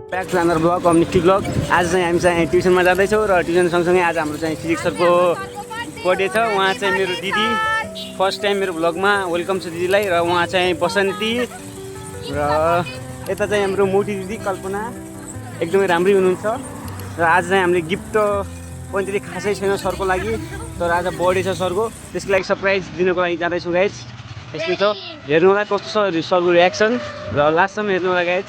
Back to another vlog community vlog. आज चाहिँ हामी चाहिँ ट्युसनमा जाँदैछौँ र ट्युसन सँगसँगै आज हाम्रो चाहिँ फिजिक्स सरको बर्थडे छ। उहाँ चाहिँ मेरो दिदी, फर्स्ट टाइम मेरो ब्लगमा वेलकम छ दिदीलाई। र उहाँ चाहिँ बसन्ती र यता चाहिँ हाम्रो मोटी दिदी कल्पना एकदमै राम्रै हुनुहुन्छ। र आज चाहिँ हामीले गिफ्ट पनि त्यति खासै छैन सरको लागि, तर आज बर्थडे छ सरको, त्यसको लागि सरप्राइज दिनको लागि जाँदैछु गाइज। यस्तो छ, हेर्नु होला कस्तो छ सरको रियाक्सन र लास्टसम्म हेर्नु होला गाइज।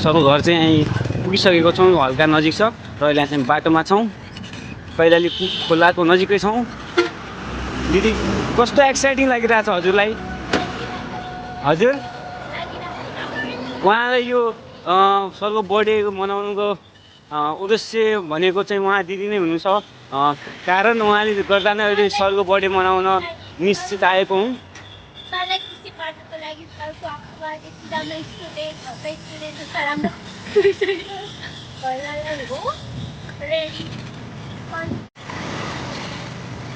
सरको घर चाहिँ यहीँ पुगिसकेको छौँ, हल्का नजिक छ र अहिले चाहिँ बाटोमा छौँ, कैलाली खोलाको नजिकै छौँ। दिदी कस्तो एक्साइटिङ लागिरहेछ हजुरलाई? हजुर उहाँलाई यो सरको बर्थडे मनाउनुको उद्देश्य भनेको चाहिँ उहाँ दिदी नै हुनुहुन्छ। कारण उहाँले गर्दा नै अहिले सरको बर्थडे मनाउन निश्चित आएको हुँ।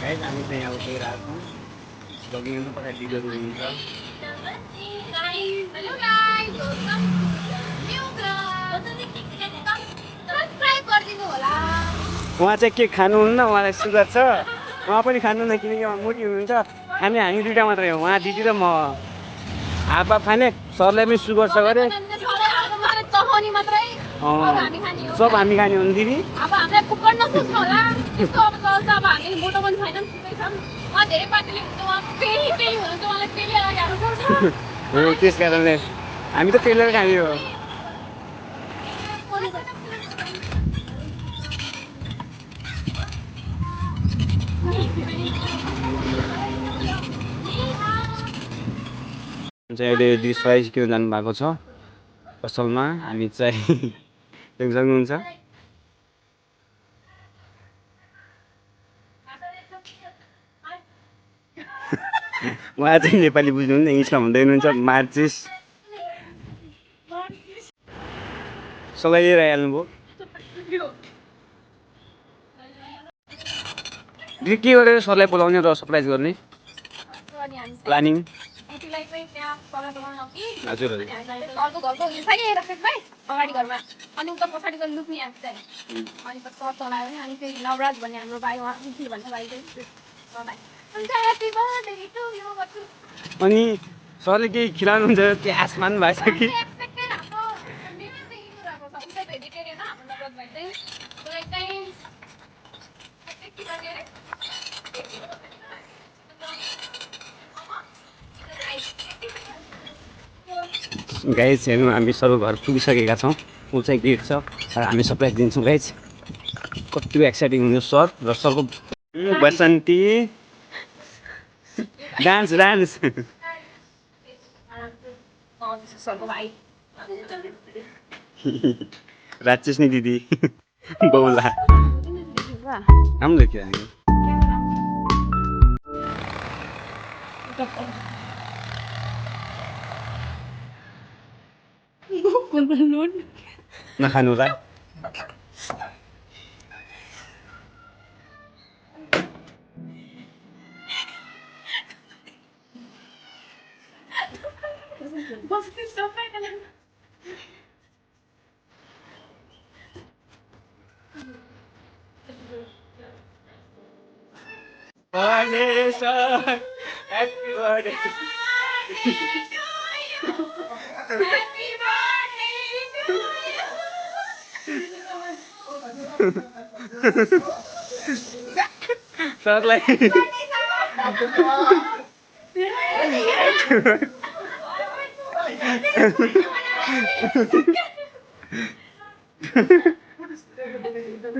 हामी चाहिँ अब गइरहेको छौँ, ब्लगिङ पछाडि दिदीहरू हुनुहुन्छ। उहाँ चाहिँ के खानुहुन्न, उहाँलाई सुगर छ, उहाँ पनि खानुहुन्न किनकि उहाँ मोटी हुनुहुन्छ। हामी दुइटा मात्रै हो, उहाँ दिदी र म। हाफ हाफ खाने, सरलाई पनि सुगर छ गरे, सब हामी खाने हो दिदी। हो त्यस कारणले हामी त पेलेर खाने हो। चाहिँ अहिले दिदी फ्राइज किन जानुभएको छ असलमा, हामी चाहिँ सक्नुहुन्छ। उहाँ चाहिँ नेपाली बुझ्नुहुन्छ, इङ्ग्लिसमा भन्दै हुनुहुन्छ मार्चिस। सघाइदिएर आइहाल्नुभयो दिदी। के गरेर सरलाई बोलाउने र सरप्राइज गर्ने प्लानिङ? हजुर अनि सरले केही खिलाउनुहुन्छ? त्यो आसमान भएको छ कि? गाइज हेर्नु, हामी सरको घर पुगिसकेका छौँ। ऊ चाहिँ गेट छ र हामी सरप्राइज दिन्छौँ गाइज। कति एक्साइटिङ हुन्छ सर र सरको बसन्ती डान्स डान्स राक्षस नि दिदी बौला राम्रो देखियो। नखानु र सरलाई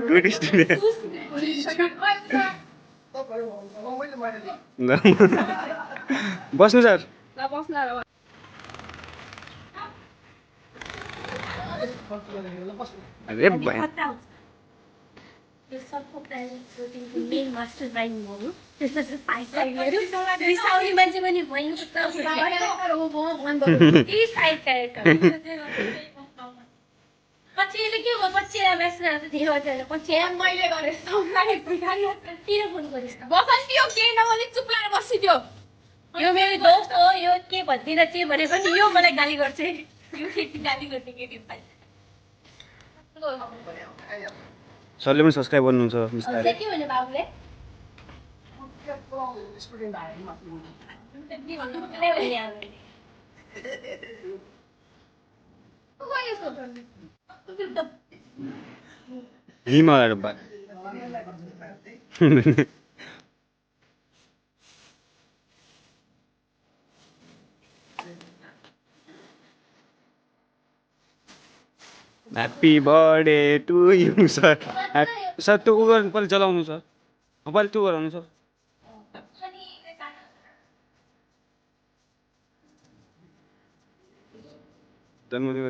गुड स्टुडेन्ट बस्नु सर। अरे पछिले के हो पछिला मेसेज थियो भने पछि मैले गरे सबलाई बिगारी किन फोन गरिस् त बसन्ती हो के नभने चुप लाएर बसिदियो। यो मेरो दोस्त हो, यो के भन्दिन चाहिँ भनेको नि यो मलाई गाली गर्छ। यो केटी गाली गर्ने केटी पाइ सरले पनि सब्सक्राइब गर्नुहुन्छ बिस्तारै। के भन्यो बाबुले हिमालहरू बा happy birthday to you sir. Sir त्यो उ गर्नु पहिला चलाउनु सर, पहिला त्यो गराउनु सर। जन्मदिन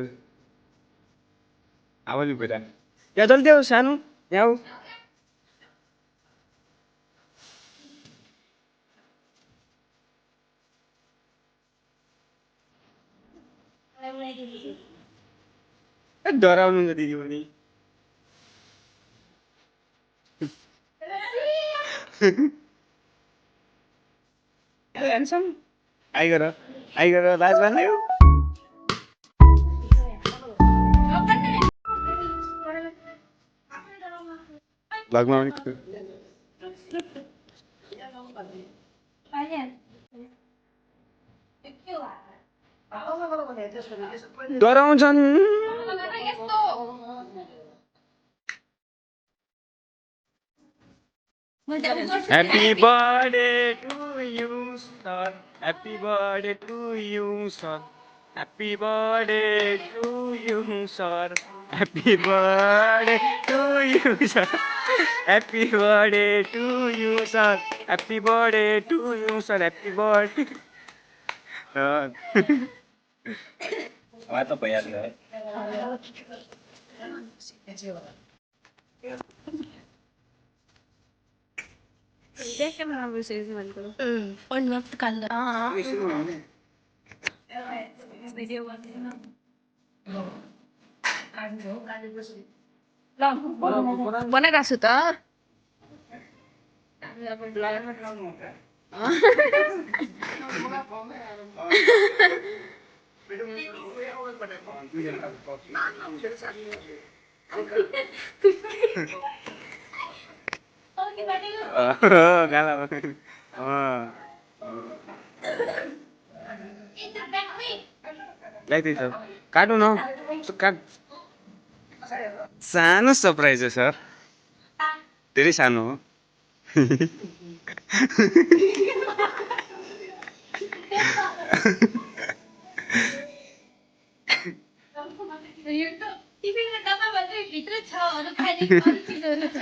आवाज भइरहेको यहाँ जल्दी आऊ सानो, यहाँ आऊ। डराउनु हुन्छ दिदी पनि। ह्यान्डसम आइगर लाज बान्यो। भ्लगमा पनि डराउँछन्। Happy birthday to you, sir. Happy birthday to you, sir. Happy birthday to you, sir. Happy birthday to you, sir. Happy birthday to you, sir. Happy birthday to you, sir. Happy birthday. त भइहाल्यो है। बनाइरहेको छु त काटु न काट। सानो surprise हो सर, धेरै सानो हो। भित्र छ अरू खाने चिजहरू छ।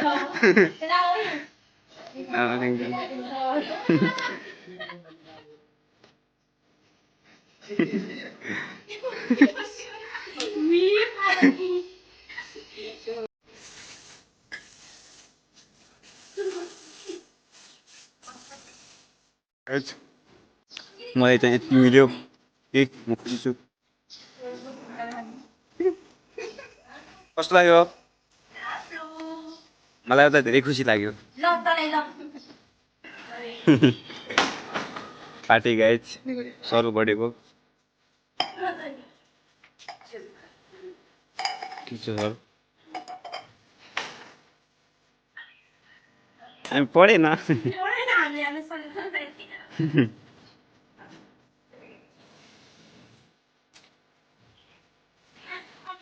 मलाई चाहिँ यति मिल्यो कि म खुसी छु। कस्तो लाग्यो? मलाई त धेरै खुसी लाग्यो। पार्टी गाइज सरको बर्थडेको के छ सर? हामी पढेन।